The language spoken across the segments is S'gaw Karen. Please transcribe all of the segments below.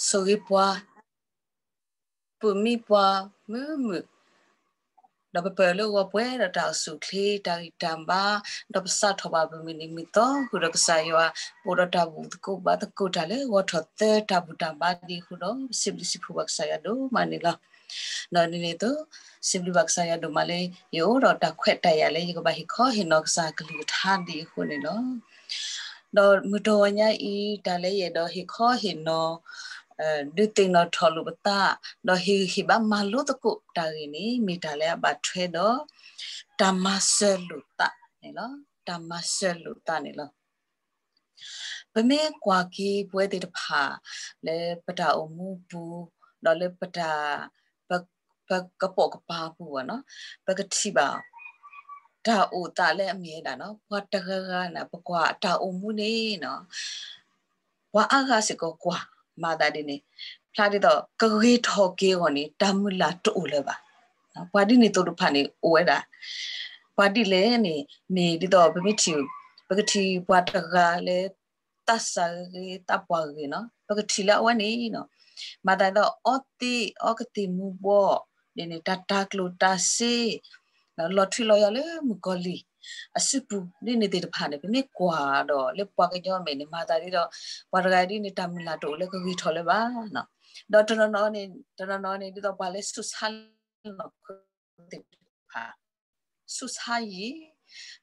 ဆိၣ်ဂ့ၤပှၤ, ပုၢ်မံပှၤမုာ်မုာ်, ဒီးပပၢၢ်လၢဂီၤပှဲၤဒီးတၢ်အိၣ်ဆူၣ်အိၣ်ချ့ တၢ်ဂံၢ်တၢ်ဘါ, ဒီးပစးထီၣ်ဘၣ်ပမုၢ်နံၤမုၢ်သီဃုာ်ဒီးကစၢ်ယွၤ, ပအိၣ်ဒီးတၢ်ဘူၣ်သကိးဘါသကိးတၢ်လၢဂီၤထီၣ်သၢတၢ်ဘူၣ်တၢ်ဘါဒ်အဃိဒီး ပစံးဘျုးစံးဖှိၣ်ပှၤကစၢ်ယွၤဒိၣ်မးန့ၣ်လီၤ. ဒီးဒ်န့ၣ်အသိး, စံးဘျုးဘၣ်ကစၢ်ယွၤဒိၣ်မးလၢ ယအိၣ်ဒီးတၢ်ခွဲးတၢ်ယာ်လၢယကဘၣ်ဟ့ၣ်ခီဟ့ၣ်နီၤကစၢ်ကလုၢ်ကထါဒ်အဃိန့ၣ်လီၤ. ဒီးမုၢ်တဂီၤညါအံၤ တၢ်လၢယအဲၣ်ဒိးဟ့ၣ်ခီဟ့ၣ်နီၤ ဒုးသ့ၣ်နီၣ်ထီၣ်လိာ်ပသး, ဒီးဟ့ၣ်ဂံၢ်ဟ့ၣ်ဘါမၤလိသကိးတၢ်ဂ့ၢ်န့ၣ် မ့ၢ်တၢ်လၢအဘၣ်ထွဲဒီး တၢ်မၤစၢၤလိာ်သးန့ၣ်လီၤ. တၢ်မၤစၢၤလိာ်သးန့ၣ်လီၤ. ပမ့ၢ်ကွၢ်က့ၤပဝဲသ့ၣ်တဖၣ် လၢပတၢ်အိၣ်မူပူၤ, ဒီးလၢပတၢ်, ပ, ပကပိာ်ကပၤပူၤဘၣ်နီၤ, ပကထံၣ်ဘၣ် တၢ်အိၣ်သးလၢအမ့ၢ်ဝဲဒၣ်နီၤ, ပှၤတဂၤဂၤန့ၣ် ပကွၢ်တၢ်အိၣ်မူန့ၣ်နီၤ ပှၤအါဂၤစ့ၢ်ကီးကွၢ်မၤသးဒ်န့ၣ်, ဖျါဒ်သိး ကဂ့ၤထီၣ်က့ၤအဂီၢ်န့ၣ် တၢ်မုၢ်လၢ်တအိၣ်လၢၤဘၣ်. ပှၤဒ်န့ၣ်သိးတဖၣ်န့ၣ် အိၣ်ဝဲဒၣ်. ပှၤဒ်လဲၣ်န့ၣ် မ့ၢ်ဒ်သိးပမ့ၢ်ထံၣ်, ပကထံၣ်ပှၤတဂၤလၢ သးစၢ်ဂ့ၤ သးပှၢ်ဂ့ၤနီၤ, ပကထံၣ်လၢအဝဲန့ၣ်နီၤ, မၤသးဒ်သိးအီသံးအီကသံၣ်မူၤဘှီး, ဒ်န့ၣ် တၢ်တၤကျိၣ်တၤစ့ လီၤထွံလီၤယွၤလၢမုၣ်ကီၤလံၢ်အစုပူၤ ဒ်န့ၣ်သ့ၣ်တဖၣ်န့ၣ် ပမ့ၢ်ကွၢ်ဒီးလၢပှၤကညီမဲာ်န့ၣ် မၤသးဒ်သိး ပှၤတဂၤဒ်န့ၣ် တၢ်မုၢ်လၢ်တအိၣ်လၢကဂ့ၤထီၣ်လၢၤဘၣ်နီၤ. ဒီးတနီၤနီၤန့ၣ် တနီၤနီၤန့ၣ် ဒ်သိးပှၤလၢဆူးဆါလၢနီၢ်ခိသ့ၣ်တဖၣ် ဆူးဆါယံာ်,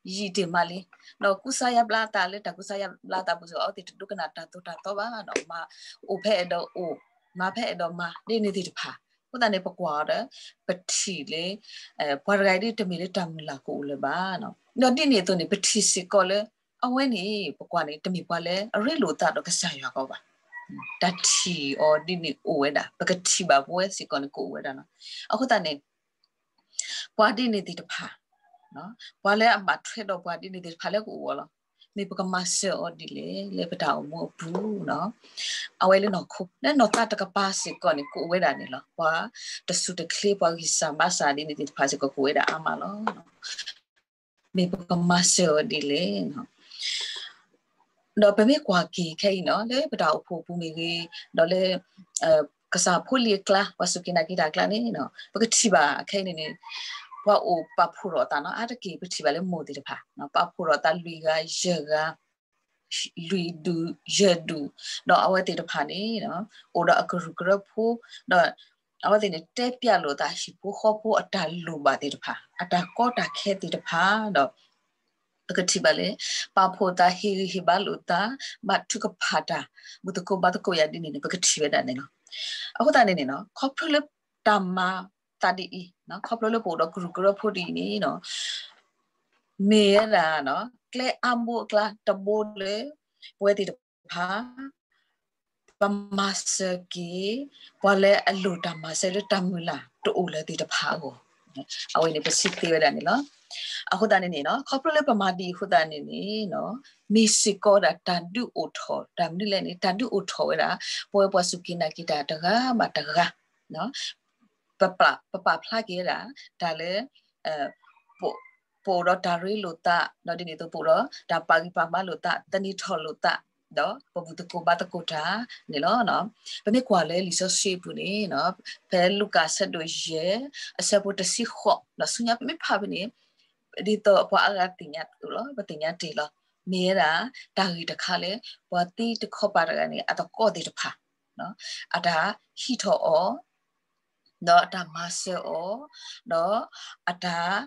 ယံာ်တ့ၢ်မးလံ, ဒီးကူစါယါဘျါသးလၢတၢ်ကူစါယါဘျါသးပူၤစ့ၢ်ကီး အဝဲသ့ၣ်တဒိကနၣ်တၢ်သိၣ်တၢ်သီဘၣ်နီၤ, မၤအိၣ်ဖဲအဲၣ်ဒိးအိၣ်, မၤဖဲအဲၣ်ဒိးမၤ ဒ်န့ၣ်သ့ၣ်တဖၣ်. အဃိသတးန့ၣ် ပကွၢ်အီၤဒီး ပထံၣ်လၢ ပှၤတဂၤအံၤဒ်တမ့ၢ်လၢတၢ်မုၢ်လၢ်ကအိၣ်လၢၤဘၣ်နီၤ. ဒီးဒ်န့ၣ်အသိးန့ၣ် ပထံၣ်စ့ၢ်ကီးလၢ အဝဲန့ၣ် ပကွၢ်န့ၣ် တမ့ၢ်ပှၤလၢအရ့လိာ်သးဒီးကစၢ်ယွၤကီးဘၣ်. တၢ်ထံၣ်အီၤဒ်န့ၣ်အိၣ်ဝဲဒၣ်, ပကထံၣ်ဘၣ်ပဝဲစ့ၢ်ကီးန့ၣ် ကအိၣ်ဝဲဒၣ်နီၤ. အဃိသတးန့ၣ် ပှၤဒ်န့ၣ်သ့ၣ်တဖၣ်, ပှၤလၢအဘၣ်ထွဲဒီးပှၤဒ်န့ၣ်သ့ၣ်တဖၣ်လၢကအိၣ်အီၤလီၤ. မ့ၢ်ပကမၤစၢၤအီၤဒ်လဲၣ် လၢပတၢ်အိၣ်မူအပူၤနီၤ. အဝဲလၢနီၢ်ခိ လၢနီၢ်သးတကပၤစ့ၢ်ကီးန့ၣ် ကအိၣ်ဝဲဒၣ်န့ၣ်လီၤ. ပှၤတစူၢ်တချ့ ပှၤဂံၢ်စၢ်ဘါစၢ်ဒ်န့ၣ်သ့ၣ်တဖၣ်စ့ၢ်ကီး ကအိၣ်ဝဲဒၣ်အါမးလီၤ. မ့ၢ်ပကမၤစၢၤအီၤဒ်လဲၣ်. ဒီးပမ့ၢ်ကွၢ်က့ၤခဲအံၤနီၤ လၢပတၢ်အိၣ်ဖှိၣ်ပူၤမ့ၢ်ဂ့ၤ, ဒီးလၢ ကစၢ်ဖိလံၤအကျါ ပှၤစူၢ်က့ၤနာ်က့ၤတၢ်အကျါန့ၣ်နီၤ ပကထံၣ်ဘၣ်ခဲအံၤန့ၣ်န့ၣ် ပှၤအိၣ်ပာ်ဖှိၣ်ထီၣ်အသးနီၤ အါတက့ၢ်ပထံၣ်ဘၣ်လၢမိၢ်သ့ၣ်တဖၣ် ပာ်ဖှိၣ်ထီၣ်အသးလွံၢ်ဂၤယဲၢ်ဂၤ လွံၢ်ဒူၣ်ယဲၢ်ဒူၣ်, ဒီးအဝဲသ့ၣ်တဖၣ်န့ၣ် အိၣ်ဒီးအကရူၢ်ကရၢဖိ, ဒီးအဝဲသ့ၣ်န့ၣ် တဲပျးလိာ်သးဟံၣ်ဖိဃီဖိအတၢ်လိၣ်ဘၣ်သ့ၣ်တဖၣ် အတၢ်ကီတၢ်ခဲသ့ၣ်တဖၣ်ဒီး ပကထံၣ်ဘၣ်လၢ ပာ်ဖှိၣ်သးဟ့ၣ်ဂံၢ်ဟ့ၣ်ဘါလိာ်သး ဘၣ်ထုကဖၣ်တၢ် ဘူၣ်သကိးဘါသကိးယၤဒ်န့ၣ်န့ၣ် ပကထံၣ်ဝဲဒၣ်န့ၣ်လီၤ. အဃိသတးန့ၣ်န့ၣ် ခီဖျိလၢတၢ်မၤသးဒ်အံၤ ခီဖျိလၢပအိၣ်ဒီးကရူၢ်ကရၢဖိဒ်အံၤန့ၣ် မ့ၢ်ဝဲဒၣ် ကျဲအါဘိအကျါတဘိလၢ ပဝဲသ့ၣ်တဖၣ် ပမၤစၢၤက့ၤ ပှၤလၢအလိၣ်တၢ်မၤစၢၤလၢတၢ်မုၢ်လၢ်တအိၣ်လၢၤသ့ၣ်တဖၣ်အဂီၢ်, အဝဲန့ၣ်ပစံးသ့ဝဲဒၣ်န့ၣ်လီၤ. အဃိသတးန့ၣ်န့ၣ် ခီဖျိလၢပမၤဒ်အံၤအဃိသတးန့ၣ်န့ၣ် မ့ၢ်စ့ၢ်ကီးဒၣ်တၢ်ဒုးအိၣ်ထီၣ် တၢ်မနုၤလဲၣ်န့ၣ် တၢ်ဒုးအိၣ်ထီၣ်ဝဲဒၣ် ပဝဲပှၤစူၢ်က့ၤနာ်က့ၤတၢ်တဂၤဘၣ်တဂၤ ပပာ်ဖျါက့ၤဝဲဒၣ် တၢ်လၢ ပအိၣ်ဒီးတၢ်ရ့လိာ်သး ဒီးဒ်န့ၣ်အသိး ပအိၣ်ဒီးတၢ်ပာ်ဂံၢ်ပာ်ဘါလိာ်သး သန့ၤထီၣ်လိာ်သး ဒီးပဘူၣ်သကိးဘါသကိးတၢ်န့ၣ်လီၤ. ပမ့ၢ်ကွၢ်လၢလံာ်စီဆှံအပူၤန့ၣ် ဖဲလူၤကၣ်အဆၢဒိၣ်ယဲၢ် အဆၢဖိတဆံဃိး ဒီးဆူညါပမ့ၢ်ဖးဖဲန့ၣ် ဒ်သိးပှၤအါဂၤသ့ၣ်ညါလီၤ ပသ့ၣ်ညါတ့ၢ်လီၤ. မ့ၢ်ဝဲဒၣ် တၢ်ဂ့ၢ်တခါလၢ ပှၤသံတခီပၤတဂၤန့ၣ် အသကိးသ့ၣ်တဖၣ် အတၢ်ဟံးထီၣ်အီၤ ဒီးအတၢ်မၤစၢၤအီၤ ဒီးအတၢ်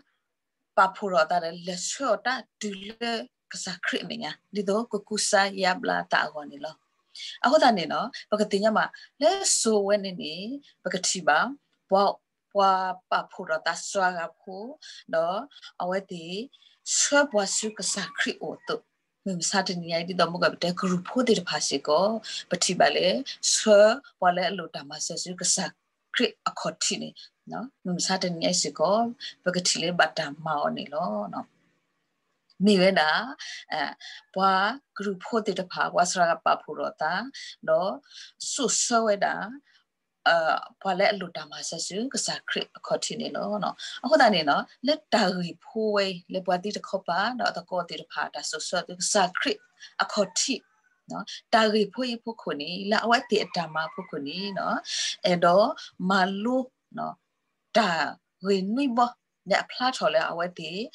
ပာ်ဖှိၣ်ထီၣ်အသးဒီး လဲၤဆှၢအီၤတၢ်တုၤလၢကစၢ်ခရံာ်အမဲာ်ညါ ဒ်သိးကကူစါယါဘျါသးအဂီၢ်န့ၣ်လီၤ. အဃိသတးန့ၣ်နီၤ ပကသ့ၣ်ညါဘၣ် လၢစိၤဝဲန့ၣ်န့ၣ် ပကထံၣ်ဘၣ် ပှၤ ပှၤပာ်ဖှိၣ်ထီၣ်သးစှၤဂၤဖိ ဒီးအဝဲသ့ၣ် ဆှၢပှၤဆူကစၢ်ခရံာ်အအိၣ်အသိး မုၢ်မဆါတနံၤညါအံၤ ဒ်သိးမုၢ်ကီၢ်ပတဲကရူၢ်ဖိသ့ၣ်တဖၣ်စ့ၢ်ကီး ပထံၣ်ဘၣ်လၢ ဆှၢပှၤလၢအလိၣ်တၢ်မၤစၢၤဆူကစၢ်ခရံာ်အခီၣ်ထံးန့ၣ် မုၢ်မဆါတနံၤညါအံၤစ့ၢ်ကီး ပကထံၣ်လၢဘၣ်တၢ်မၤအီၤန့ၣ်လီၤ. မ့ၢ်ဝဲဒၣ် ပှၤကရူၢ်ဖိသ့ၣ်တဖၣ် ပှၤစှၤဂၤပာ်ဖှိၣ်ထီၣ်သး ဒီးစိာ်ဆှၢဝဲဒၣ် ပှၤလၢအလိၣ်တၢ်မၤစၢၤဆူကစၢ်ခရံာ်အခီၣ်ထံးန့ၣ်လီၤ. အဃိသတးန့ၣ်နီၤ လၢတၢ်ဂ့ၢ်ဖိဝဲအံၤ လၢပှၤသံတခီပၤ ဒီးအသကိးသ့ၣ်တဖၣ် တၢ်စိာ်ဆှၢဆူကစၢ်ခရံာ်အခီၣ်ထံး တၢ်ဂ့ၢ်ဖိအံၤအဖီခိၣ်န့ၣ် လၢအဝဲသ့ၣ်အတၢ်မၤအဖီခိၣ်န့ၣ် အဲၣ်ဒိးမၤလိ တၢ်ဂ့ၢ်နွံဘီ လၢအဖျါထီၣ်လၢအဝဲသ့ၣ်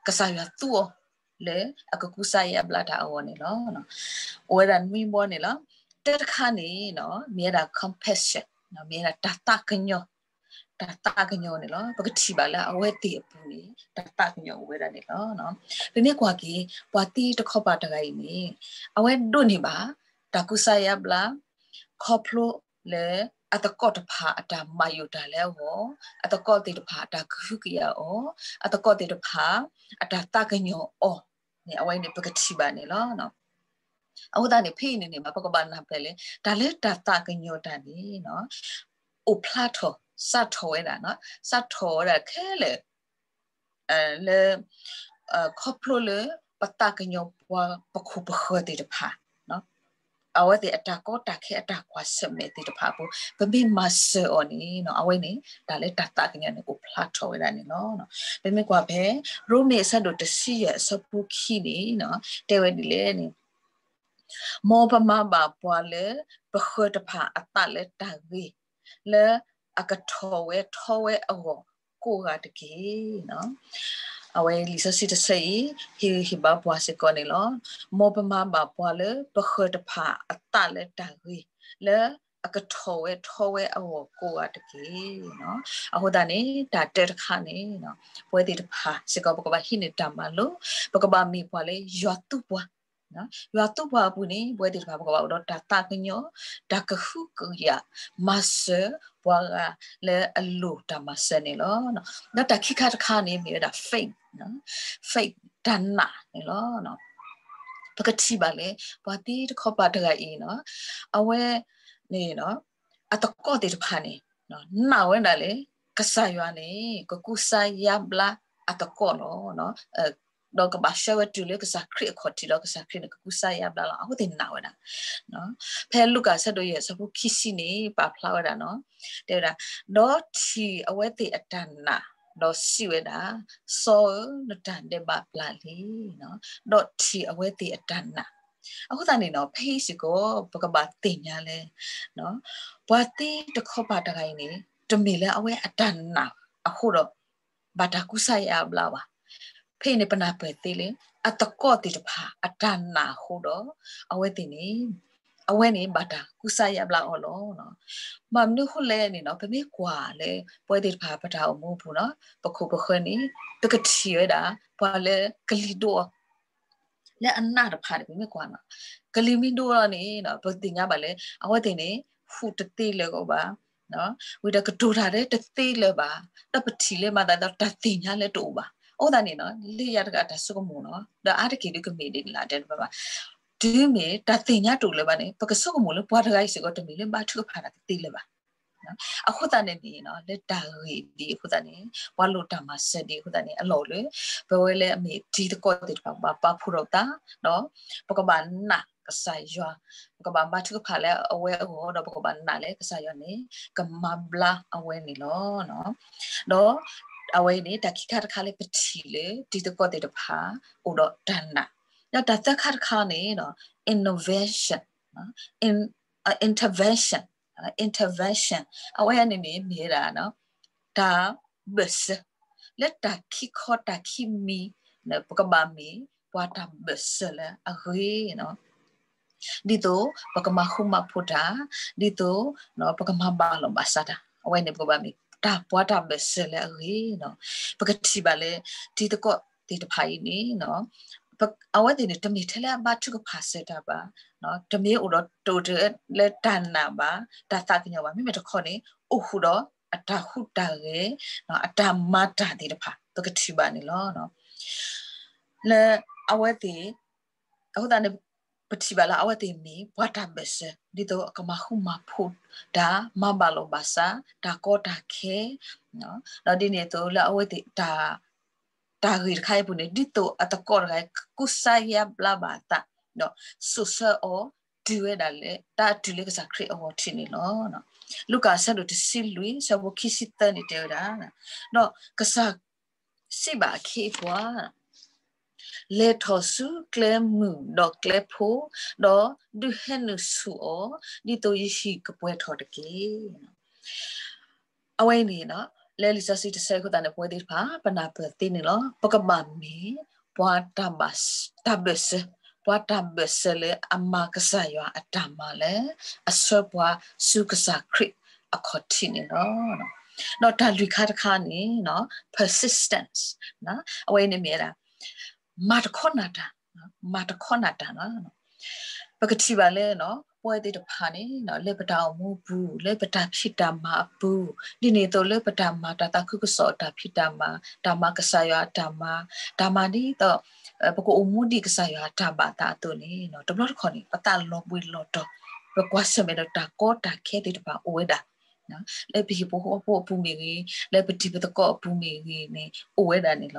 ကစၢ်ယွၤသူအီၤ လၢအကကူစါယါဘျါတၢ်အဂီၢ်န့ၣ်လီၤ. အိၣ်ဝဲဒၣ်နွံဘီန့ၣ်လီၤ. တၢတခါန့ၣ် မ့ၢ်ဝဲဒၣ် compassion မ့ၢ်ဝဲဒၣ်တၢ်သးကညီၤ, တၢ်သးကညီၤန့ၣ်လီၤ. ပကထံၣ်ဘၣ်လၢအဝဲသ့ၣ်အပူၤန့ၣ် တၢ်သးကညီၤအိၣ်ဝဲဒၣ်န့ၣ်လီၤ. ပမ့ၢ်ကွၢ်က့ၤ ပှၤသံတခီပၤတဂၤအံၤန့ၣ် အဝဲဒိးန့ၢ်ဘၣ် တၢ်ကူစါယါဘျါ ခီဖျိလၢ အသကိးတဖၣ်အတၢ်မၤယိာ်တၢ်လၢအဂီၢ်, အသကိးသ့ၣ်တဖၣ်အတၢ်ကဟုကယာ်အီၤ, အသကိးသ့ၣ်တဖၣ် အတၢ်သးကညီၤအီၤန့ၣ် အဝဲန့ၣ်ပကထံၣ်ဘၣ်န့ၣ်လီၤ. အဃိသတးန့ၣ် ဖဲအံၤန့ၣ်န့ၣ် ပကဘၣ်နၢ်ပၢၢ်လၢ တၢ်လၢတၢ်သးကညီၤတၢ်န့ၣ် အိၣ်ဖျါထီၣ် စးထီၣ်ဝဲဒၣ်, စးထီၣ်ဝဲဒၣ်ခဲလၢာ် လၢ ခီဖျိလၢ ပသးကညီၤပှၤပခိၣ်ပဃၢၤသ့ၣ်တဖၣ်, အဝဲသ့ၣ်အတၢ်ကီတၢ်ခဲအတၢ်ကွၢ်ဆၢၣ်မဲာ်သ့ၣ်တဖၣ်အပူၤ ပမ့ၢ်မၤစၢၤအီၤန့ၣ် အဝဲန့ၣ် တၢ်လၢတၢ်သးကညီၤန့ၣ် အိၣ်ဖျါထီၣ်ဝဲဒၣ်န့ၣ်လီၤ. ပမ့ၢ်ကွၢ်ဖဲ ရိမ့ၤအဆၢဒိၣ်တဆံယဲၢ်အဆၢဖိခံန့ၣ် တဲဝဲဒ်လဲၣ်န့ၣ် မ်ပမၤဘၣ်ပှၤလၢ ပဃၢၤတဖၣ်အသးလၢတၢ်ဂ့ၤ, လၢအကထီၣ်ဝဲထီဝဲအဂီၢ်ကိးဂၤတက့ၢ်. အဝဲလံာ်စီဆှံတဆၢအံၤ ဟ့ၣ်ဂံၢ်ဟ့ၣ်ဘါပှၤစ့ၢ်ကီးန့ၣ်လီၤ. မ်ပမၤဘၣ်ပှၤလၢ ပဃၢၤတဖၣ်အသးလၢတၢ်ဂ့ၤ, လၢအကထီၣ်ဝဲထီဝဲအဂီၢ်ကိးဂၤတက့ၢ်. အဃိသတးန့ၣ် တၢ်တၢတခါန့ၣ် ပဝဲသ့ၣ်တဖၣ်စ့ၢ်ကီး ပကဘၣ်ဟံးန့ၢ်တၢ်မၤလိ, ပကဘၣ်မ့ၢ်ပှၤလၢယွၤသူပှၤ ယွၤသူပှၤအပူၤန့ၣ် ပဝဲသ့ၣ်တဖၣ် ပကဘၣ်အိၣ်ဒီးတၢ်သးကညီၤ, တၢ်ကဟုကယာ် မၤစၢၤပှၤဂၤလၢအလိၣ်တၢ်မၤစၢၤန့ၣ်လီၤ. ဒီးတၢ်ခံခါတခါန့ၣ် မ့ၢ်ဝဲဒၣ် faith, faith တၢ်နာ်န့ၣ်လီၤ. ပကထံၣ်ဘၣ်လၢ ပှၤသံတခီပၤတဂၤအံၤန့ၣ် အဝဲန့ၣ် အသကိးသ့ၣ်တဖၣ်န့ၣ် နာ်ဝဲဒၣ်လၢ ကစၢ်ယွၤန့ၣ် ကကူစါယါဘျါအသကိးလီၤ. ဒီးကဘၣ်ဆှၢဝဲတုၤလၢကစၢ်ခရံာ်အခီၣ်ထံးဒီး ကစၢ်ခရံာ်န့ၣ် ကကူစါယါဘျါလီၤ. အဃိသ့ၣ်နာ်ဝဲဒၣ်. ဖဲလူၤကၣ်အဆၢဒိၣ်ယဲၢ်အဆၢဖိခံဆံန့ၣ် ပာ်ဖျါဝဲဒၣ်န့ၣ် တဲဝဲဒၣ်, ဒီးထံၣ်အဝဲသ့ၣ်အတၢ်နာ်, ဒီးစံးဝဲဒၣ်, စီၤဧၢ, နတၢ်ဒဲးဘးပျၢ်လံ. ဒီးထံၣ်အဝဲသ့ၣ်အတၢ်နာ်. အဃိသတးန့ၣ်န့ၣ် ဖဲအံၤစ့ၢ်ကီး ပကဘၣ်သ့ၣ်ညါလၢ ပှၤသံတခီပၤတဂၤအံၤန့ၣ် တမ့ၢ်လၢအဝဲအတၢ်နာ်အဃိဒီး ဘၣ်တၢ်ကူစါယါဘျါဘၣ်. ဖဲအံၤန့ၣ် ပနၢ်ပၢၢ်သ့လၢ အသကိးသ့ၣ်တဖၣ်အတၢ်နာ်အဃိဒီး အဝဲသ့ၣ်န့ၣ် အဝဲန့ၣ်ဘၣ်တၢ်ကူစါယါဘျါအီၤလီၤ. မ့ၢ်မနုၤအဃိလဲၣ်န့ၣ်န့ၣ် ပမ့ၢ်ကွၢ်လၢ ပဝဲသ့ၣ်တဖၣ်ပတၢ်အိၣ်မူအပူၤန့ၣ် ပခိၣ်ပဃၢၤန့ၣ် ပကထံၣ်ဝဲဒၣ် ပှၤလၢကလံၤဒိၣ်အီၤ လၢအနးတဖၣ်န့ၣ် ပမ့ၢ်ကွၢ်န့ၣ် ကလံၤမ့ၢ်ဒိၣ်အီၤန့ၣ် ပသ့ၣ်ညါဘၣ်လၢ အဝဲသ့ၣ်န့ၣ် ဃူတသ့လၢၤဘၣ်, ဝံၤဒီးကတိၤတၢ်လၢတသ့လၢၤဘၣ်, ဒီးပထံၣ်လၢမၤသးဒီးတၢ်သ့ၣ်ညါလၢတအိၣ်ဘၣ်. အဃိသတးန့ၣ် လၢယၤတဂၤအတၢ်ဆိကမိၣ်န့ၣ် ဒီးအါတက့ၢ်ဒုးကမ့ၢ်ဒ်န့ၣ်လီၤ တဲဘၣ်ဘၣ်. တုၤမ့ၢ်တၢ်သ့ၣ်ညါတအိၣ်လၢၤဘၣ်န့ၣ် ပကဆိကမိၣ်လၢပှၤတဂၤအံၤစ့ၢ်ကီး တမ့ၢ်လၢဘါထုကဖၣ်တၢ်ကသ့လၢၤဘၣ်. အဃိသတးန့ၣ်န့ၣ် လၢတၢ်ဂ့ၢ်ဒ်အဃိသတးန့ၣ် ပှၤလိၣ်တၢ်မၤစၢၤဒ်အဃိသတးန့ၣ် အလီၢ်လၢ ပဝဲလၢအမ့ၢ်တံၤသကိးသ့ၣ်တဖၣ် ပဘၣ်ပာ်ဖှိၣ်ထီၣ်ပသး ဒီးပကဘၣ်နာ်ကစၢ်ယွၤ, ပကဘၣ်ဘါထုကဖၣ်လၢအဝဲအဂီၢ် ဒီးပကဘၣ်နာ်လၢကစၢ်ယွၤန့ၣ် ကမၤဘျါအဝဲန့ၣ်လီၤ. ဒီးအဝဲန့ၣ် တၢ်ခံခါတခါလၢပထံၣ်လၢတံၤသကိးသ့ၣ်တဖၣ် အိၣ်ဒီးတၢ်နာ်, ဒီးတၢ်သၢခါတခါန့ၣ် innovation, in- intervention, intervention အဝဲန့ၣ်န့ၣ် မ့ၢ်ဝဲဒၣ် တၢ်ဘၢၣ်စၢၤ လၢတၢ်ခံခီတၢ်ခံမံၤ ပကဘၣ်မ့ၢ်ပှၤတၢ်ဘၢၣ်စၢၤလၢအဂ့ၤ, ဒ်သိးပကမၤဃူမၤဖိးတၢ်, ဒ်သိးပကမၤဘၣ်လီၤဘၣ်စးတၢ်, အဝဲန့ၣ်ပကဘၣ်မ့ၢ်တၢ်ပှၤတၢ်ဘၢၣ်စၢၤလၢအဂ့ၤ. ပကထံၣ်ဘၣ်လၢ တံၤသကိးသ့ၣ်တဖၣ်အံၤန့ၣ် အဝဲသ့ၣ်န့ၣ် တမ့ၢ်ထဲလၢအဘါထုကဖၣ်စၢၤတၢ်ဘၣ်, တမ့ၢ်အိၣ်ဒီးတအိၣ်တလၢတၢ်နာ်ဘၣ်, တၢ်သးကညီၤဘၣ်, မ့မ့ၢ်တခီန့ၣ် အိၣ်ဃုာ်ဒီးအတၢ်ဟူးတၢ်ဂဲၤ, အတၢ်မၤတၢ်သ့ၣ်တဖၣ် ပကထံၣ်ဘၣ်န့ၣ်လီၤ. လၢအဝဲသ့ၣ် အဃိသတးန့ၣ် ပထံၣ်ဘၣ်လၢအဝဲသ့ၣ်မ့ၢ်ပှၤတၢ်ဘၢၣ်စၢၤ ဒ်သိးအကမၤဃူမၤဖိးတၢ်, မၤဘၣ်လီၤဘၣ်စး တၢ်ကီတၢ်ခဲ, ဒီးဒ်န့ၣ်အသိးလၢအဝဲသ့ၣ် တၢ်ဂ့ၢ်တခါအံၤအပူၤန့ၣ် ဒ်သိးအသကိးတဂၤအံၤ ကူစါယါဘျါဘၣ်အသး ဒီးစိာ်ဆှၢအီၤတုၤဝဲဒၣ်လၢ တၢ်တုၤလၢကစၢ်ခရံာ်အဂီၢ်ထံးန့ၣ်လီၤ. လူၤကၣ်အဆၢဒိၣ်တဆံလွံၢ် အဆၢဖိခံဆံသၢန့ၣ်တဲဝဲဒၣ်, ဒီးကစၢ်စံးဘၣ်အခ့အပှၤ လဲၤထီၣ်ဆူကျဲမုၢ်ဒီးကျဲဖိ, ဒီးဒုးဟဲနုာ်ဆူၣ်အီၤ, ဒ်သိးယဟံၣ်ကပှဲၤထီၣ်တက့ၢ်. အဝဲအံၤန့ၣ် လၢလံာ်စီဆှံတဆၢအဃိသတးန့ၣ် ပဝဲသ့ၣ်တဖၣ် ပနၢ်ပၢၢ်သ့န့ၣ်လီၤ. ပကဘၣ်မ့ၢ်ပှၤတၢ်ဘၣ်, တၢ်ဘၢၣ်စၢၤ, ပှၤတၢ်ဘၢၣ်စၢၤလၢအမၤကစၢ်ယွၤအတၢ်မၤလၢ အဆှၢပှၤဆူကစၢ်ခရံာ်အခီၣ်ထံးန့ၣ်လီၤ. ဒီးတၢ်လွံၢ်ခါတခါန့ၣ် persistence, အဝဲအံၤန့ၣ်မ့ၢ်ဝဲဒၣ် မၤတခီနၢ်တၢ်, မၤတခီနၢ်တၢ်လီၤ. ပကထံၣ်ဘၣ်လၢ ပဝဲသ့ၣ်တဖၣ်န့ၣ် လၢပတၢ်အိၣ်မူအပူၤ, လၢပတၢ်ဖံးတၢ်မၤအပူၤ, ဒ်န့ၣ်အသိးလၢပတၢ်မၤတၢ်သးခုကစီၣ်အတၢ်ဖံးတၢ်မၤ, တၢ်မၤကစၢ်ယွၤအတၢ်မၤ, တၢ်မၤဒ်သိး ပကအိၣ်မူဒ်ကစၢ်ယွၤအတၢ်ဘၣ်သးအသိးန့ၣ် တဘျီတခီၣ်န့ၣ် ပသးလီၤဘှံးလီၤတီၤ, ပကွၢ်ဆၢၣ်မဲာ်ဒီးတၢ်ကီတၢ်ခဲသ့ၣ်တဖၣ်အိၣ်ဝဲဒၣ် လၢပဟံၣ်ဖိဃီဖိအပူၤမ့ၢ်ဂ့ၤ, လၢပတံၤပသကိးအပူၤမ့ၢ်ဂ့ၤန့ၣ် အိၣ်ဝဲဒၣ်န့ၣ်လီၤ.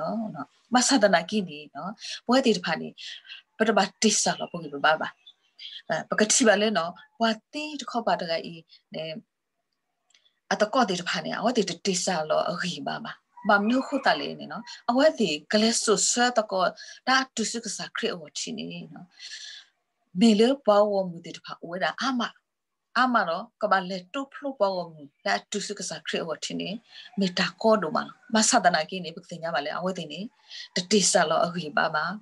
ဘၣ်ဆၣ်သနာ်က့န့ၣ် ပဝဲသ့ၣ်တဖၣ်န့ၣ် ပတဘၣ်တ့ၢ်စၢ်လီၤပဂံၢ်ပဘါဘၣ်. ပကထံၣ်ဘၣ်လၢ ပှၤသ့တခီပၤတဂၤအံၤန့ၣ် အသကိးသ့ၣ်တဖၣ်န့ၣ် အဝဲသ့ၣ်တတ့ၢ်စၢ်လီၤအဂံၢ်ဘါဘၣ်. ဘၣ်မနုၤအဃိသတးလဲၣ်န့ၣ် အဝဲသ့ၣ်ကလဲၤစိာ်ဆှၢသကိး တၢ်အတုၤဆူကစၢ်ခရံာ်အဂီၢ်ထံးန့ၣ် မ့ၢ်လၢပှၤဂီၢ်မုၢ်သ့ၣ်တဖၣ်အိၣ်ဝဲဒၣ်အါမး, အါမးဒီး ကဘၣ်လဲၤတိဖျိပှၤဂီၢ်မုၢ်လၢအတုၤဆူကစၢ်ခရံာ်အဂီၢ်ထံးန့ၣ် မ့ၢ်တၢ်ကီဒိၣ်မးလီၤ. ဘၣ်ဆၣ်သနာ်က့န့ၣ် ပကသ့ၣ်ညါဘၣ်လၢ အဝဲသ့ၣ်န့ၣ် တတ့ၢ်စၢ်လီၤအဂံၢ်ဘါဘၣ်.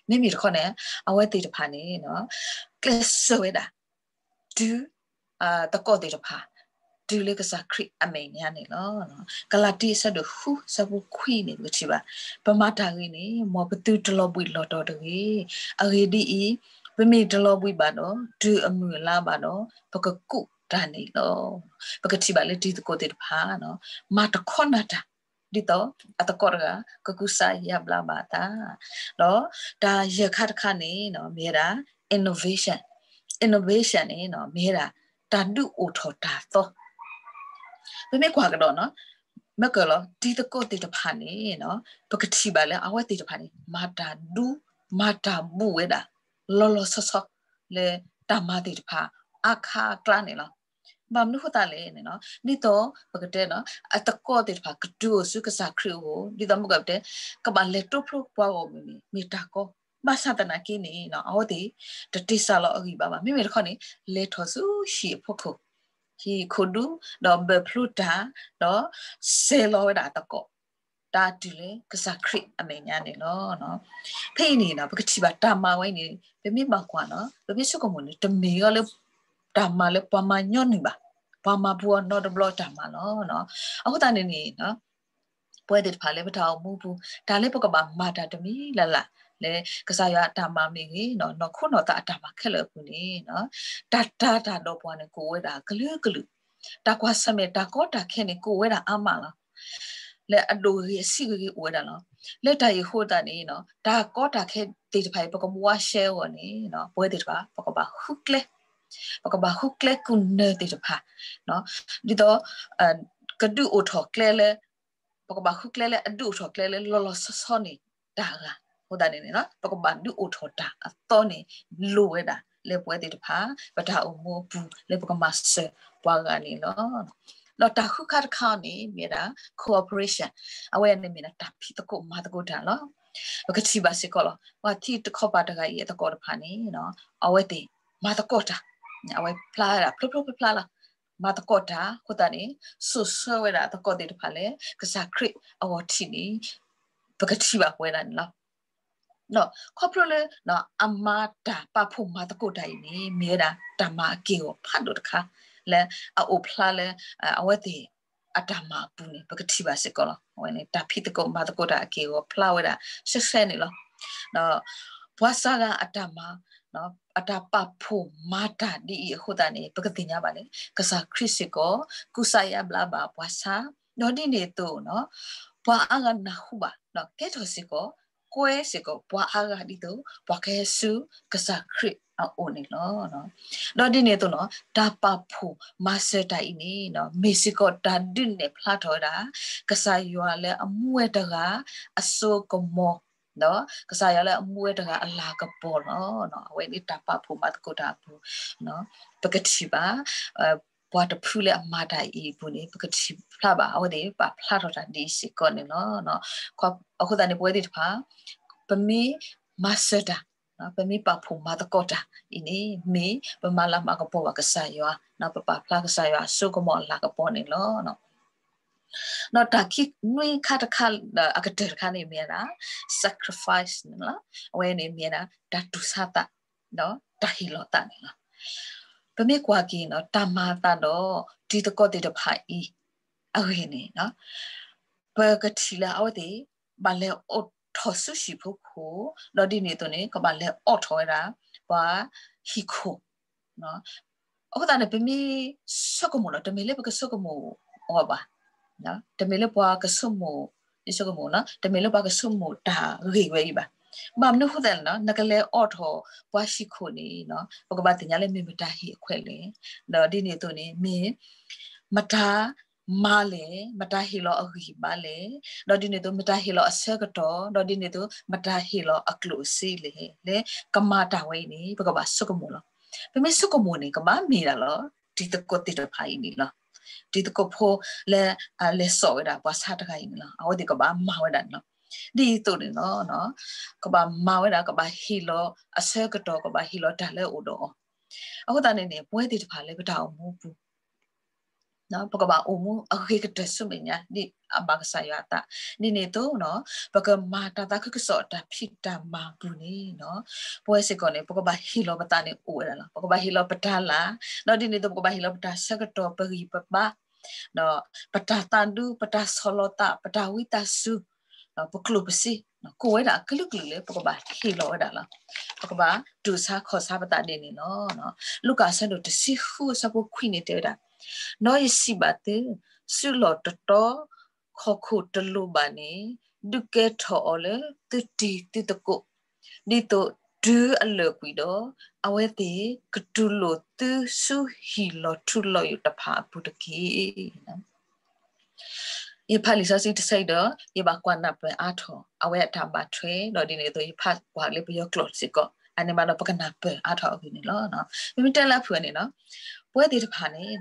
မ့မ့ၢ်တခီန့ၣ် အဝဲသ့ၣ်တဖၣ်န့ၣ် ကျဲးစၢးဝဲဒၣ် တုၤ သကိးသ့ၣ်တဖၣ် တုၤလၢကစၢ်ခရံာ်အမဲာ်ညါန့ၣ်လီၤ. ကလၤတံ အဆၢဒိၣ်ဃု အဆၢဖိခွံန့ၣ် ပကထံၣ်ဘၣ်, ပမၤတၢ်ဂ့ၤန့ၣ် မ်ပသုတလီၤဘှံးလီၤတီၤတဂ့ၤ. အဂ့ၢ်ဒ်အံၤ, ပမ့ၢ်တလီၤဘှံးဘၣ်ဒီး တုၤအမုၢ်အလါဘၣ်ဒီး ပကကူးတၢ်န့ၣ်လီၤ. ပကထံၣ်ဘၣ်လၢတံၤသကိးသ့ၣ်တဖၣ် မၤတခီနၢ်တၢ် ဒ်သိးအသကိးတဂၤ ကကူစါယါဘျါဘၣ်အသး, ဒီးတၢ်ယဲၢ်ခါတခါန့ၣ် မ့ၢ်ဝဲဒၣ် innovation, innovation န့ၣ် မ့ၢ်ဝဲဒၣ် တၢ်ဒုးအိၣ်ထီၣ်တၢ်သီ. ပမ့ၢ်ကွၢ်ကဒီး မ့ၢ်ကလီၤ တံၤသကိးသ့ၣ်တဖၣ်န့ၣ် ပကထံၣ်ဘၣ်လၢအဝဲသ့ၣ်တဖၣ်န့ၣ် မၤတၢ်ဒုး မၤတၢ်ဘူၣ်ဝဲဒၣ် လီၤလီၤဆီဆီ လၢတၢ်မၤသ့ၣ်တဖၣ် အါခါအကျါန့ၣ်လီၤ. ဘၣ်မနုၤအဃိသတးလဲၣ်န့ၣ် ဒ်သိးပကတဲ အသကိးသ့ၣ်တဖၣ် ကတုၤအိၣ်ဆူကစၢ်ခရံာ်အအိၣ် ဒ်သိးမ့ၢ်ကတဲ ကဘၣ်လဲၤတိဖျိပှၤဂီၢ်မုၢ်န့ၣ် မ့ၢ်တၢ်ကီ, ဘၣ်ဆၣ်သနာ်က့န့ၣ် အဝဲသ့ၣ် တတ့ၢ်စၢ်လီၤအဂံၢ်ဘါဘၣ်. မ့မ့ၢ်တခီန့ၣ် လဲၤထီၣ်ဆူဟံၣ်အဖီခိၣ်, ဟံၣ်ခိၣ်ဒူ ဒီးဘၢၣ်ဖျိတၢ် ဒီးဆဲးလီၤဝဲဒၣ်အသကိး တၢ်တုၤလၢကစၢ်ခရံာ်အမဲာ်ညါန့ၣ်လီၤ. ဖဲအံၤန့ၣ် ပကထံၣ်ဘၣ်တၢ်မၤဝဲအံၤန့ၣ် ပမ့ၢ်ဘၣ်ကွၢ်န့ၣ် ပမ့ၢ်ဆိကမိၣ်န့ၣ် တမ့ၢ်အီၤလၢ တၢ်မၤလၢပှၤမၤညီနုၢ်ဘၣ်, ပှၤမၤပူၤအီၤနီတဘျီတၢ်မၤလီၤ. အဃိသတးန့ၣ်န့ၣ် ပဝဲသ့ၣ်တဖၣ်လၢပတၢ်အိၣ်မူပူၤ တၢ်လၢပကဘၣ်မၤတၢ်တမံၤလၢ်လၢ် လၢကစၢ်ယွၤအတၢ်မၤမ့ၢ်ဂ့ၤ နီၢ်ခိနီၢ်သးအတၢ်မၤခဲလၢာ်အပူၤန့ၣ် တၢ်တာ်တၢ်ဒီးပှၤန့ၣ် ကအိၣ်ဝဲဒၣ်ကလုာ်ကလုာ်, တၢ်ကွၢ်ဆၢၣ်မဲာ်တၢ်ကီတၢ်ခဲန့ၣ် ကအိၣ်ဝဲဒၣ်အါမးလီၤ. လၢအဒိၣ်ဂ့ၤအဆံးဂ့ၤဂ့ၤအိၣ်ဝဲဒၣ်လီၤ. လၢတၢ်အံၤအဃိသတးန့ၣ် တၢ်ကီတၢ်ခဲသ့ၣ်တဖၣ်အံၤ ပကဘှါရှဲအဂီၢ်န့ၣ် ပဝဲသ့ၣ်တဖၣ် ပကဘၣ်ဃုကျဲ, ပကဘၣ်ဃုကျဲကူၣ်နၢၤသ့ၣ်တဖၣ် ဒ်သိး ကဒုးအိၣ်ထီၣ်ကျဲလၢ ပကဘၣ်ဃုကျဲလၢအဒုးအိၣ်ထီၣ်ကျဲလၢလီၤလီၤဆီဆီန့ၣ်တၢ်ဂၤ, အဃိသတးန့ၣ်န့ၣ် ပကဘၣ်ဒုးအိၣ်ထီၣ်တၢ်အသီန့ၣ် လိၣ်ဝဲဒၣ်လၢပဝဲသ့ၣ်တဖၣ် ပတၢ်အိၣ်မူအပူၤ လၢပကမၤစၢၤပှၤဂၤန့ၣ်လီၤ. ဒီးတၢ်ဃုခါတခါန့ၣ် မ့ၢ်ဝဲဒၣ် cooperation, အဝဲန့ၣ်မ့ၢ်ဒၣ်တၢ်ဖံးသကိးမၤသကိးတၢ်လီၤ. ပကထံၣ်ဘၣ်စ့ၢ်ကီးလီၤ. ပှၤသံတခီပၤတဂၤအံၤအသကိးတဖၣ်န့ၣ် အဝဲသ့ၣ်မၤသကိးတၢ်, အဝဲဖျါဝဲဒၣ်ဖျိဖျိဖျါဖျါလီၤ. မၤသကိးတၢ်အဃိသတးန့ၣ် စိာ်ဆှၢဝဲဒၣ်အသကိးသ့ၣ်တဖၣ်လၢ ကစၢ်ခရံာ်အဂီၢ်ထံးန့ၣ် ပကထံၣ်ဘၣ်ပဝဲဒၣ်န့ၣ်လီၤ. ဒီးခီဖျိလၢ အမၤတၢ်ပာ်ဖှိၣ်မၤသကိးတၢ်အံၤန့ၣ် မ့ၢ်ဝဲဒၣ်တၢ်မၤအက့ၢ်အဂီၤဖးဒိၣ်တခါ လၢအအိၣ်ဖျါလၢ အဝဲသ့ၣ်အတၢ်မၤအပူၤန့ၣ် ပကထံၣ်ဘၣ်စ့ၢ်ကီးလီၤ. အဝဲန့ၣ် တၢ်ဖံးသကိးမၤသကိးတၢ်အက့ၢ်အဂီၤဖျါဝဲဒၣ်ရှဲရှဲန့ၣ်လီၤ. ဒီးပှၤစှၤဂၤအတၢ်မၤ အတၢ်ပာ်ဖှိၣ်မၤတၢ်ဒ်အံၤအဃိသတးန့ၣ် ပကသ့ၣ်ညါဘၣ်လၢ ကစၢ်ခရံာ်စ့ၢ်ကီး ကူစါယါဘျါဘၣ်ပှၤဆှါ, ဒီးဒ်န့ၣ်အသိး ပှၤအါဂၤနၢ်ဟူဘၣ် ကဲထီၣ်စ့ၢ်ကီး ကွဲစ့ၢ်ကီးပှၤအါဂၤဒ်သိး ပှၤကဟဲဆူကစၢ်ခရံာ်အအိၣ်န့ၣ်လီၤ. ဒီးဒ်န့ၣ်အသိးန့ၣ် တၢ်ပာ်ဖှိၣ်မၤစၢၤတၢ်အံၤန့ၣ် မ့ၢ်စ့ၢ်ကီးတၢ်ဒုးနဲၣ်ဖျါထီၣ်ဝဲဒၣ် ကစၢ်ယွၤလၢအမူဝဲတဂၤအစိကမီၤ ဒီးကစၢ်ယွၤလၢအမူဝဲတဂၤအလၤကပီၤလီၤ. အဝဲန့ၣ်တၢ်ပာ်ဖှိၣ်မၤသကိးတၢ်အပူၤ ပကထံၣ်ဘၣ် ပှၤတဖုလၢအမၤတၢ်အံၤအပူၤန့ၣ် ပကထံၣ်ဖျါဘၣ် အဝဲသ့ၣ်ပာ်ဖျါထီၣ်တၢ်ဒ်အံၤစ့ၢ်ကီးန့ၣ်လီၤ. အဃိသတးန့ၣ် ပဝဲသ့ၣ်တဖၣ် ပမ့ၢ် ပမ့ၢ်မၤစၢၤတၢ်, ပမ့ၢ်ပာ်ဖှိၣ်မၤသကိးတၢ်အံၤန့ၣ် မ့ၢ်ပမၤလၤမၤကပီၤဘၣ်ကစၢ်ယွၤ, ပပာ်ဖျါကစၢ်ယွၤအစိကမီၤအလၤကပီၤန့ၣ်လီၤ. ဒီးတၢ်ခံနွံခါတခါ အကတၢၢ်တခါန့ၣ်မ့ၢ်ဝဲဒၣ် sacrifice န့ၣ်လီၤ. အဝဲန့ၣ်မ့ၢ်ဝဲဒၣ် တၢ်တူၢ်ဆါသး ဒီးတၢ်ဟ့ၣ်လီၤသးန့ၣ်လီၤ. ပမ့ၢ်ကွၢ်က့ၤနီၤ တၢ်မၤအသးဒီးတံၤသကိးသ့ၣ်တဖၣ်အံၤ အဂ့ၢ်န့ၣ် ပကထံၣ်လၢအဝဲသ့ၣ် ဘၣ်လဲၤအိးထီၣ်ဆူဟံၣ်ဖိဃီ, ဒီးဒ်န့ၣ်အသိးန့ၣ် ကဘၣ်လဲၤအိးထီၣ်ဝဲဒၣ် ပှၤဟံၣ်ခိၣ် အဃိသတးန့ၣ် ပမ့ၢ်ဆိကမိၣ်နီၤ တမ့ၢ်လၢပကဆိကမိၣ်အီၤဘၣ်, တမ့ၢ်လၢပှၤကဆိကမိၣ်, ဆိကမိၣ်နီၤ တမ့ၢ်လၢပှၤကဆိကမိၣ်တၢ်ဂ့ၢ်ဝဲအံၤဘၣ်. ဘၣ်မနုၤအဃိသတးလဲၣ်နီၤ နကလဲၤအိးထီၣ်ပှၤဟံၣ်ခိၣ်န့ၣ်နီၤ ပကဘၣ်သ့ၣ်ညါလၢမ့ၢ်မတၤဟ့ၣ်အခွဲးလဲၣ်, ဒီးဒ်န့ၣ်အသိးန့ၣ် မ့ၢ်မတၤ မၤလဲၣ်, မတၤဟ့ၣ်လီၤအဂံၢ်ဘါလဲၣ်, ဒီးဒ်န့ၣ်အသိး မတၤဟ့ၣ်လီၤအဆၢကတီၢ်, ဒီးဒ်န့ၣ်အသိး မတၤဟ့ၣ်လီၤအကျိၣ်အစ့လဲၣ်, လၢကမၤတၢ်ဝဲအံၤန့ၣ် ပကဘၣ်ဆိကမိၣ်လီၤ. ပမ့ၢ်ဆိကမိၣ်န့ၣ် ကဘၣ်မ့ၢ်ဒၣ်လီၤ တံၤသကိးသ့ၣ်တဖၣ်အံၤန့ၣ်လီၤ. တံၤသကိးဖိလၢ လဲၤစိာ်ဝဲဒၣ်ပှၤဆါတဂၤအံၤန့ၣ်လီၤ. အဝဲသ့ၣ်ကဘၣ်မၤဝဲဒၣ်န့ၣ်လီၤ. ဒ်အံၤအသိးန့ၣ်လီၤ ကဘၣ်မၤဝဲဒၣ် ကဘၣ်ဟ့ၣ်လီၤအဆၢကတီၢ် ကဘၣ်ဟ့ၣ်လီၤတၢ်လၢအအိၣ်ဒီးအီၤ. အဃိသတးန့ၣ်န့ၣ် ပဝဲသ့ၣ်တဖၣ်လၢပတၢ်အိၣ်မူပူၤ ပကဘၣ်အိၣ်မူအဂ့ၤကတၢၢ်ဆူမဲာ်ညါ ဒ်အဘၣ်ကစၢ်ယွၤအသး, ဒ်န့ၣ်အသိးနီၤ ပကမၤတၢ်သးခုကစီၣ်တၢ်ဖံးတၢ်မၤပူၤန့ၣ်နီၤ ပဝဲစ့ၢ်ကီးန့ၣ် ပကဘၣ်ဟ့ၣ်လီၤပသးန့ၣ်အိၣ်ဝဲဒၣ်လီၤ. ပကဘၣ်ဟ့ၣ်လီၤပတၢ်လၢ်, ဒီးဒ်န့ၣ်အသိး ပကဘၣ်ဟ့ၣ်လီၤပတၢ်ဆၢကတီၢ် ပဂံၢ်ပဘါ ဒီးပတၢ်သးဒူ ပတၢ်ဆီၣ်လီၤသး ပတၢ်ဝံသးစူၤ ပကျိၣ်ပစ့ ကိးဝဲဒၣ်အကလုာ်ကလုာ်လၢပကဘၣ်ဟ့ၣ်လီၤဝဲဒၣ်လီၤ. ပကဘၣ်တူၢ်ဆါခီၣ်ဆါပသးဒ်န့ၣ်လီၤ. လူၤကၣ်အဆၢဒိၣ်တဆံဃုအဆၢဖိခွံန့ၣ်တဲဝဲဒၣ်, ဒီးယစံးဘၣ်သု, စုလီၢ်တတီ ဟီၣ်ခိၣ်တလိၤဘၣ်န့ၣ် ဒုးကဲထီၣ်အီၤလၢသုတံၤသုသကိး, ဒ်သိးတုၤအလၢာ်ကွံာ်ဒီး အဝဲသ့ၣ်ကတူၢ်လိာ်သုဆူဟံၣ်လီၤထူလီၤယိာ်တဖၣ်အပူၤတက့ၢ်. ယဖးလံာ်စီဆှံတဆၢအံၤဒီး ယဘၣ်ကွၢ်နၢ်ပၢၢ်အါထီၣ် အဝဲအတၢ်ဘၣ်ထွဲ ဒီးဒ်န့ၣ်အသိး ယဖးကွၢ်လၢပယီၤကျိာ်စ့ၢ်ကီး အန့ၣ်ဘၣ်ဒီးပကနၢ်ပၢၢ်အါထီၣ်အဂ့ၢ်န့ၣ်လီၤ. မ့မ့ၢ်တဲလၢအဖုၣ်န့ၣ်နီၤ ပဝဲသ့ၣ်တဖၣ်န့ၣ်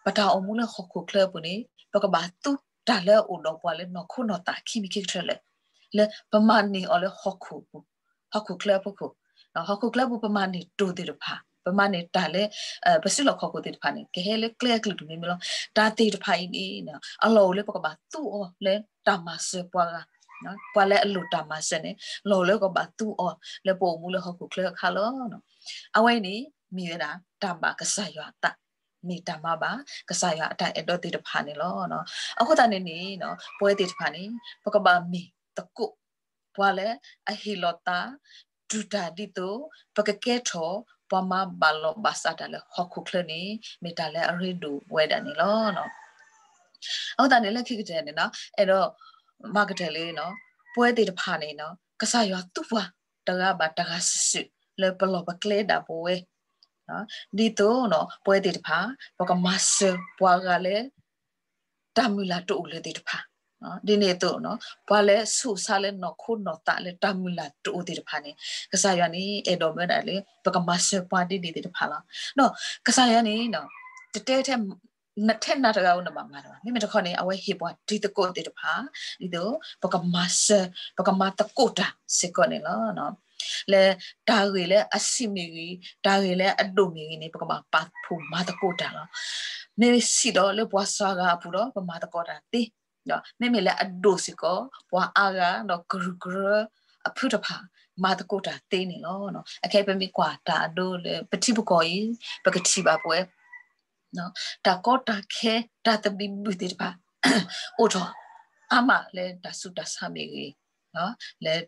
ပတၢ်အိၣ်မူလၢဟီၣ်ခိၣ်ချၢအပူၤန့ၣ် ပကဘၣ်သူတၢ်လၢအအိၣ်ဒီးပှၤလၢနီၢ်ခိနီၢ်သးခံမံၤခံကတၢၢ်လၢာ် လၢပမၤန့ၢ်အီၤလၢဟီၣ်ခိၣ်ပူၤ ဟီၣ်ခိၣ်ချၢအဖီခိၣ်, ဟီၣ်ခိၣ်ချၢအပူၤ ပမၤန့ၢ်တိၢ်သ့ၣ်တဖၣ် ပမၤန့ၢ်တၢ်လၢ ပစုလီၢ်ခီၣ်ခိၣ်သ့ၣ်တဖၣ်န့ၣ် ကဟဲလၢကျဲအကလုာ်တမံၤမံၤလီၤ. တၢ်သ့ၣ်တဖၣ်အံၤန့ၣ် အလီၢ်အိၣ်လၢပကဘၣ်သူအီၤလၢတၢ်မၤစၢၤပှၤဂၤ, ပှၤလၢအလိၣ်တၢ်မၤစၢၤန့ၣ် လီၢ်အိၣ်လၢကဘၣ်သူအီၤလၢပအိၣ်မူလၢဟီၣ်ခိၣ်ချၢအခါလီၤ. အဝဲအံၤန့ၣ် မ့ၢ်ဝဲဒၣ်တၢ်ဘၣ်ကစၢ်ယွၤအသး, မ့ၢ်တၢ်မၤဘၣ်ကစၢ်ယွၤအတၢ်အဲၣ်ဒိးသ့ၣ်တဖၣ်န့ၣ်လီၤ. အဃိသတးန့ၣ်န့ၣ် ပဝဲသ့ၣ်တဖၣ်န့ၣ် ပကဘၣ်မ့ၢ်သကိး ပှၤလၢအဟ့ၣ်လီၤသး တူၢ်တၢ်ဒ်သိး ပကကဲထီၣ်ပှၤမၤဘၣ်လီၤဘၣ်စးတၢ်လၢဟီၣ်ခိၣ်ချၢန့ၣ် မ့ၢ်တၢ်လၢအရ့ဒိၣ်ဝဲဒၣ်န့ၣ်လီၤ. အဃိသတးန့ၣ် လၢခံကတၢၢ်န့ၣ် အဲၣ်ဒိးမၤကတၢၢ်လၢ ပဝဲသ့ၣ်တဖၣ်န့ၣ် ကစၢ်ယွၤသူပှၤတဂၤဘၣ်တဂၤစုာ်စုာ် လၢပလီၢ်ပကျဲဒၣ်ပဝဲ ဒ်သိး ပဝဲသ့ၣ်တဖၣ် ပကမၤစၢၤပှၤဂၤလၢ တၢ်မုၢ်လၢ်တအိၣ်လၢၤသ့ၣ်တဖၣ်, ဒ်န့ၣ်အသိး ပှၤလၢဆိၣ်စါလၢနီၢ်ခိနီၢ်သးလၢတၢ်မုၢ်လၢ်တအိၣ်သ့ၣ်တဖၣ်န့ၣ် ကစၢ်ယွၤန့ၣ် အဲၣ်ဒိးမ့ၢ်ဒၣ်လၢ ပကမၤစၢၤပှၤဒ်န့ၣ်သ့ၣ်တဖၣ်လီၤ. ဒီးကစၢ်ယွၤန့ၣ် တတဲထဲ နထဲနၤတဂၤဧိၤနဘၣ်မၤတဘၣ်. မ့မ့ၢ်တခီန့ၣ် အဝဲဟ့ၣ်ပှၤတံၤသကိးသ့ၣ်တဖၣ် ဒ်သိး ပကမၤစၢၤ ပကမၤသကိးတၢ်စ့ၢ်ကီးန့ၣ်လီၤ. လၢတၢ်ဂ့ၢ်လၢအဆံးမ့ၢ်ဂ့ၤ, တၢ်ဂ့ၢ်လၢအဒိၣ်မ့ၢ်ဂ့ၤန့ၣ် ပကဘၣ်ပာ်ဖှိၣ်မၤသကိးတၢ်လီၤ. မ့ၢ်စံးဒီးလၢပှၤစှၤဂၤအပူၤဒီး ပမၤသကိးတၢ်သ့, မ့မ့ၢ်လၢအဒိၣ်စ့ၢ်ကီး ပှၤအါဂၤဒီးကရူၢ်ကရၢအဖုတဖၣ် မၤသကိးတၢ်သ့န့ၣ်လီၤ. အခဲအံၤပမ့ၢ်ကွၢ်တၢ်အဒိလၢပထံပကီၢ်အံၤ ပကထံၣ်ဘၣ်ပဝဲ တၢ်ကီတၢ်ခဲ တၢ်သဘံၣ်ဘုၣ်သ့ၣ်တဖၣ် အိၣ်ထီၣ်အါမးလၢတၢ်ဆူးတၢ်ဆါမ့ၢ်ဂ့ၤ, လၢ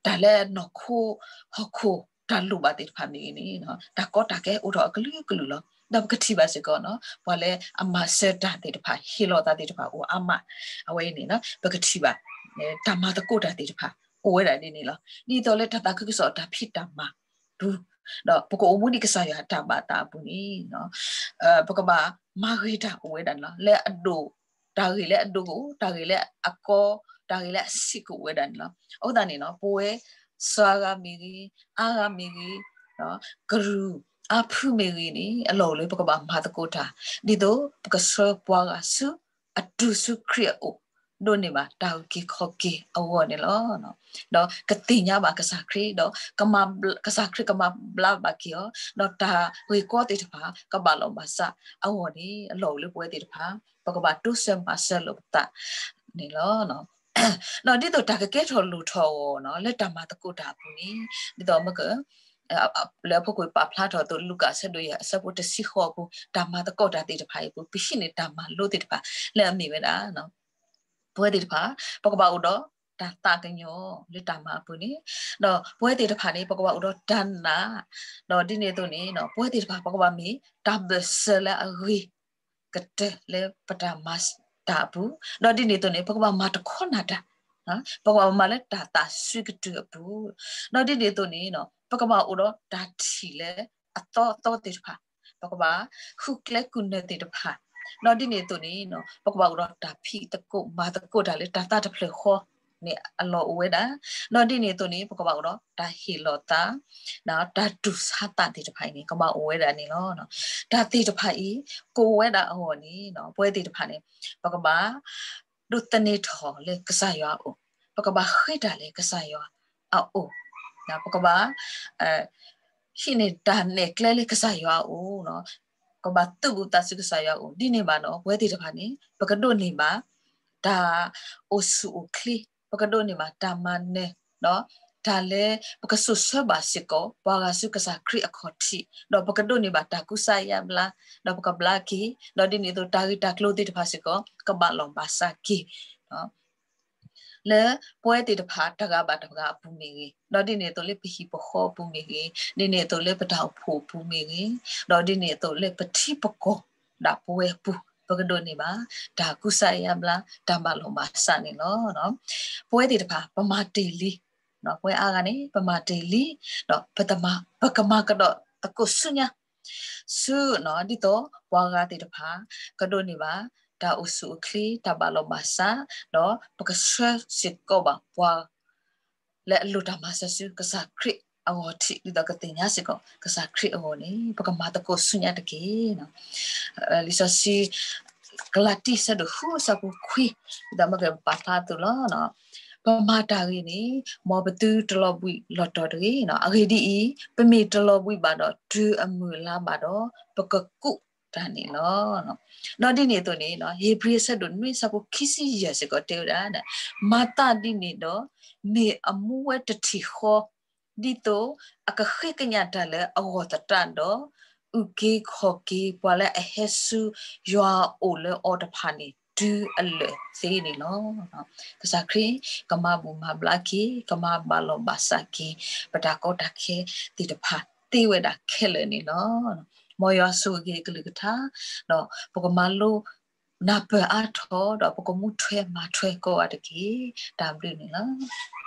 တၢ်လၢနီၢ်ခိဟီၣ်ခိၣ်တၢ်လိၣ်ဘၣ်သ့ၣ်တဖၣ်မ့ၢ်ဂ့ၤန့ၣ် တၢ်ကီတၢ်ခဲအိၣ်ထီၣ်အကလုာ်ကလုာ်လီၤ. ဒီးပကထံၣ်ဘၣ်စ့ၢ်ကီး ပှၤလၢအမၤစၢၤတၢ်သ့ၣ်တဖၣ် ဟ့ၣ်လီၤသးသ့ၣ်တဖၣ်အိၣ်အါမး, အဝဲအံၤန့ၣ် ပကထံၣ်ဘၣ် တၢ်မၤသကိးတၢ်သ့ၣ်တဖၣ် အိၣ်ဝဲဒၣ်ဒ်န့ၣ်လီၤ. ဒ်သိးလၢတၢ်သးခုကစီၣ်တၢ်ဖံးတၢ်မၤပူၤ ဒီးပကအိၣ်မူဒ်ကစၢ်ယွၤအတၢ်ဘၣ်သးအပူၤန့ၣ် ပကဘၣ်မၤဂ့ၤတၢ်အိၣ်ဝဲဒၣ်န့ၣ်လီၤ. လၢအဒိၣ် တၢ်ဂ့ၢ်လၢအဒိၣ်ကအိၣ်, တၢ်ဂ့ၢ်လၢအကီ, တၢ်ဂ့ၢ်လၢအဆံးကအိၣ်ဝဲဒၣ်န့ၣ်လီၤ. အဃိသတးန့ၣ် ပဝဲစှၤဂၤမ့ၢ်ဂ့ၤ, အါဂၤမ့ၢ်ဂ့ၤ, ကရူၢ်အါဖုမ့ၢ်ဂ့ၤန့ၣ် အလီၢ်အိၣ်လၢပကဘၣ်မၤသကိးတၢ် ဒ်သိးပကဆှၢပှၤဂၤဆူအတူၢ်ဆူခရံာ်အအိၣ် ဒိးန့ၢ်ဘၣ်တၢ်အုၣ်က့ၤခီၣ်က့ၤအဂီၢ်န့ၣ်လီၤ. ဒီးကသ့ၣ်ညါဘၣ်ကစၢ်ခရံာ်, ဒီးကမၤဘျါ, ကစၢ်ခရံာ်ကမၤဘျါဘၣ်က့ၤအီၤ, ဒီးတၢ်ဂ့ၢ်ကီသ့ၣ်တဖၣ် ကဘၣ်လီၤဘၣ်စးအဂီၢ်န့ၣ် အလီၢ်အိၣ်လၢပဝဲသ့ၣ်တဖၣ် ပကဘၣ်တိစၢၤမၤစၢၤလိာ်ပသးန့ၣ်လီၤ. ဒီးဒ်သိးတၢ်ကကဲထီၣ်လိၣ်ထီၣ်အဂီၢ်နီၤ လၢတၢ်မၤသကိးတၢ်အပူၤန့ၣ် ဒ်သိးမ့ၢ်က လၢအဖီခိၣ်ပာ်ဖျါထီၣ်အသိး လူၤကၣ်အဆၢဒိၣ်ယဲၢ်အဆၢဖိတဆံဃိးအပူၤ တၢ်မၤသကိးတၢ်သ့ၣ်တဖၣ်အံၤအပူၤ ပဟံးန့ၢ်တၢ်မၤလိသ့ၣ်တဖၣ် လၢအမ့ၢ်ဝဲဒၣ် ပဝဲသ့ၣ်တဖၣ် ပကဘၣ်အိၣ်ဒီးတၢ်သးကညီၤလၢတၢ်မၤအပူၤန့ၣ်, ဒီးပဝဲသ့ၣ်တဖၣ်န့ၣ် ပကဘၣ်အိၣ်ဒီးတၢ်နာ်, ဒီးဒ်န့ၣ်အသိးန့ၣ် ပဝဲသ့ၣ်တဖၣ် ပကဘၣ်မ့ၢ်တၢ်ဘၢၣ်စၢၤလၢအဂ့ၤကတၢၢ်လၢပတၢ်မၤတၢ်အပူၤ, ဒီးဒ်န့ၣ်အသိးန့ၣ် ပကဘၣ်မၤတခီနၢ်တၢ်, ပကဘၣ်မၤလၢတၢ်သးစွံကတုၢ်အပူၤ, ဒီးဒ်န့ၣ်အသိးန့ၣ် ပကဘၣ်အိၣ်ဒီးတၢ်ထံၣ်လၢအသီအသီသ့ၣ်တဖၣ်, ပကဘၣ်ဃုကျဲကုၢ်နၢသ့ၣ်တဖၣ်, ဒီးဒ်န့ၣ်အသိးန့ၣ် ပကဘၣ်အိၣ်ဒီးတၢ်ဖံးသကိးမၤသကိးတၢ်လၢတၢ်သးတဖျၢၣ်ဃီန့ၣ် အလီၢ်အိၣ်ဝဲဒၣ်, ဒီးဒ်န့ၣ်အသိးန့ၣ် ပကဘၣ်အိၣ်ဒီးတၢ်ဟ့ၣ်လီၤသး တၢ်တူၢ်ဆါသးသ့ၣ်တဖၣ်အံၤန့ၣ် ကဘၣ်အိၣ်ဝဲဒၣ်န့ၣ်လီၤ. တၢ်သ့ၣ်တဖၣ်အံၤ ကအိၣ်ဝဲဒၣ်အဂီၢ်န့ၣ် ပဝဲသ့ၣ်တဖၣ်န့ၣ် ပကဘၣ် ဒိးသန့ၤထီၣ်လၢကစၢ်ယွၤအအိၣ်, ပကဘၣ်ဃ့တၢ်လၢကစၢ်ယွၤအအိၣ်, ပကဘၣ် ဟံးန့ၢ်တၢ်နဲၣ်ကျဲလၢကစၢ်ယွၤအအိၣ်, ပကဘၣ်သူၣ်ဘူးသးဆူကစၢ်ယွၤအအိၣ်, ဒ်န့ၣ်ဘၣ်ဒီး ပဝဲသ့ၣ်တဖၣ်န့ၣ် ပကဒိးန့ၢ်ဘၣ် တၢ်အိၣ်ဆူၣ်အိၣ်ချ့, ပကဒိးန့ၢ်ဘၣ်တၢ်မၤနၢၤ, ဒီးတၢ်လၢပကစိာ်ဆှၢဘၣ်စ့ၢ်ကီး ပှၤဂၤဆူကစၢ်ခရံာ်အခီၣ်ထံး, ဒီးပကဒိးန့ၢ်ဘၣ်တၢ်ကူစါယါဘျါ, ဒီးပကဘျါက့ၤ, ဒီးဒ်န့ၣ်အသိးတၢ်ဂ့ၢ်တၢ်ကျိၤသ့ၣ်တဖၣ်စ့ၢ်ကီး ကဘၣ်လီၤဘၣ်စးက့ၤ လၢပဝဲသ့ၣ်တဖၣ်တဂၤဘၣ်တဂၤအပူၤမ့ၢ်ဂ့ၤ, ဒီးဒ်န့ၣ်အသိးလၢပဟံၣ်ပဃီအပူၤမ့ၢ်ဂ့ၤ, ဒ်န့ၣ်အသိးလၢပတၢ်အိၣ်ဖှိၣ်အပူၤမ့ၢ်ဂ့ၤ, ဒီးဒ်န့ၣ်အသိးလၢပထံပကီၢ်ဒၣ်ပဝဲအပူၤ ပကဒိးန့ၢ်ဘၣ် တၢ်ကူစါယါဘျါ တၢ်ဘၣ်လီၤဘၣ်စးန့ၣ်လီၤ. ပဝဲသ့ၣ်တဖၣ် ပမၤတ့ၢ်လံ, ပဝဲအါဂၤန့ၣ် ပမၤတ့ၢ်လံ, ဒီးပကမၤကဒီးသကိးဆူညါ ဆူ ဒ်သိးပှၤဂၤသ့ၣ်တဖၣ် ကဒိးန့ၢ်ဘၣ် တၢ်အိၣ်ဆူၣ်အိၣ်ချ့ တၢ်ဘၣ်လီၤဘၣ်စး, ဒီးပကဆှၢစ့ၢ်ကီးဘၣ်ပှၤ လၢအလိၣ်တၢ်မၤစၢၤဆူကစၢ်ခရံာ်အဂီၢ်ထံး ဒ်သိးကသ့ၣ်ညါစ့ၢ်ကီး ကစၢ်ခရံာ်အဂီၢ်န့ၣ် ပကမၤသကိးဆူညါတက့ၢ်. လံာ်စီဆှံ ကလၤတံ အဆၢဒိၣ်ဃု အဆၢဖိခွံ ဒ်သိးမ့ၢ်ကပာ်ဖျါအသိးလီၤ. ပမၤတၢ်ဂ့ၤန့ၣ် မ်ပသုတလီၤဘှံးလီၤတီၤတဂ့ၤ. အဂ့ၢ်ဒ်အံၤ, ပမ့ၢ်တလီၤဘှံးဘၣ်ဒီးတုၤအမုၢ်အလါဘၣ်ဒီး ပကကူးတၢ်န့ၣ်လီၤ. ဒီးဒ်န့ၣ်အသိးန့ၣ် ဧ့ၤဘြံၤ အဆၢဒိၣ်နွံ အဆၢဖိခံဆံယဲၢ်စ့ၢ်ကီးတဲဝဲဒၣ်, မၤသးဒ်န့ၣ်ဒီး မ့ၢ်အမူဝဲတထံၣ်ဃီ ဒ်သိးအကဃ့ကညးတၢ်လၢအဂီၢ်သတးဒီး အုၣ်က့ၤခီၣ်က့ၤပှၤလၢအဟဲဆူယွၤအအိၣ်လၢအီၤတဖၣ်န့ၣ် တုၤအလၢာ်သ့န့ၣ်လီၤ. ကစၢ်ခရံာ်ကမၤဘူၣ်မၤဘျါက့ၤ ကမၤဘၣ်လီၤဘၣ်စးက့ၤ ပတၢ်ကီတၢ်ခဲသ့ၣ်တဖၣ်သ့ဝဲဒၣ်ခဲလၢာ်န့ၣ်လီၤ. မ်ယွၤဆိၣ်ဂ့ၤကလုၢ်ကထါ ဒီးပကမၤလိ နၢ်ပၢၢ်အါထီၣ် ဒီးပကမူထွဲမၤထွဲကိးဂၤတက့ၢ်. တၢ်ဘျုးန့ၣ်လီၤ.